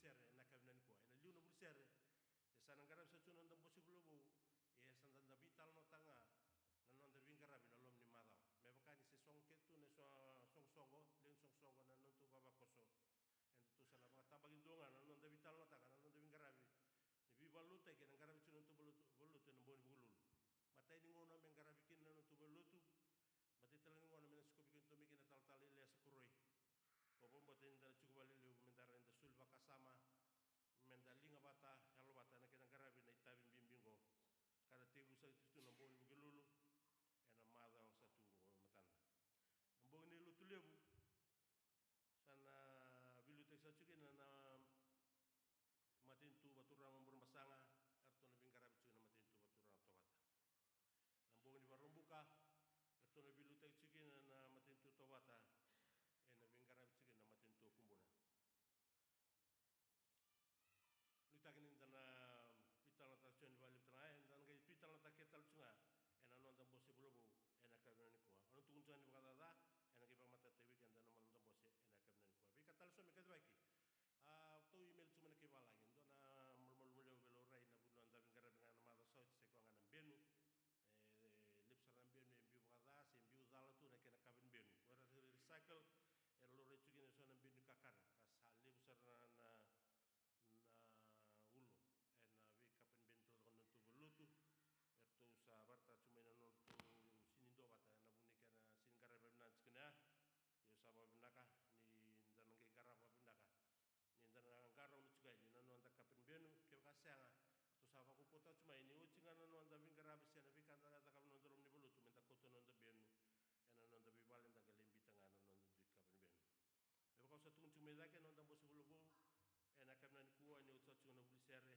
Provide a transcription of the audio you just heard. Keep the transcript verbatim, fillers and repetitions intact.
sere ena yakavi nikua. Ena liu na vuli sere, e sa na qaravi sara tu na noda bose vula vou, e sa da, da veitalanoataka ga na noda veiqaravi na loma ni macawa. Me vaka ni se sogo kece tu na so-, soqosoqo, lewe ni soqosoqo na nodatou vavakoso. Edatou sa na vakatabakidua ga na noda veitalanoataka na noda veiqaravi ni veivakalotutaki ena qaravi tu na nodatou valot-, valotutaki ena bogi ni Vukelulu. Matai ni gauna me qaravi kina na nodatou valotutaki, matai tale ni gauna me na sikovi kina tu mai kina na talatala Iliesa Koroi. Au vakabauta ni da na tiko vakalevu me da rawa ni da soli vakasama, me da liga vata, yalo vata ena kena qaravi na itavi bibi qo ka na tekivu sara tu na bogi ni Vukelulu ena macawa sa tu qo e matada. Na bogi ni lotu levu, sa na veiliutaki sara tiko kina na matanitu vakaturaga o Burebasaga, eratou na veiqaravi tiko na matanitu vakaturaga o Tovata. Na bogi ni Vakaraubuka, eratou na veiliutaki tiko kina na matanitu o Tovata, ena veiqaravi tiko kina na matanitu o Kubuna. Nuitaki ni da na veitalanoataka tiko yani vakalevu tale ga, eda na qai veitalanoataka kece tale tiko ga ena noda bose vula vou ena yakavi nikua. Au na tukuna tiko yani vakacaca, ena qai vakamatata vei keda na noda bose ena yakavi nikua. Veika tale eso me kacivaki. A, tou email tiko mai na kaivalagi. Dua na malumalumu levu e laurai ena vuku ni noda veiqaravi ga ena macawa sa oti, sa i koya ga na benu. E levu sara na benu e biu vakaca se biu cala tu na kena covered benu. Ko era re-, recycle, era laurai tiko kina eso na benu ni kakana. Ka sa levu sara na, na, na ulo ena vei covered benu taucoko na nodatou valenilotu. Eratou sa vakaraitaka tiko mai na nodratou sega ni duavata ena vuku ni kena sega ni qaravi vakavinaka tiko ya. Ia au sa vakavinavinaka ni da na qai qarava vakavinaka. Ni da na qarauna tiko yani na noda covered benu, kevaka sega, ratou sa vakaukauataka tiko mai ni oti ga na noda veiqaravi se na veika da na cakava ena noda loma ni valenilotu, me da kauta na noda benu ena noda veivale, da qai lai biuta ga na noda dui covered benu. Me vaka au sa tukuna tiko mai cake, na noda bose vula vou ena yakavi nikua, ni oti sara tiko na vuli sere,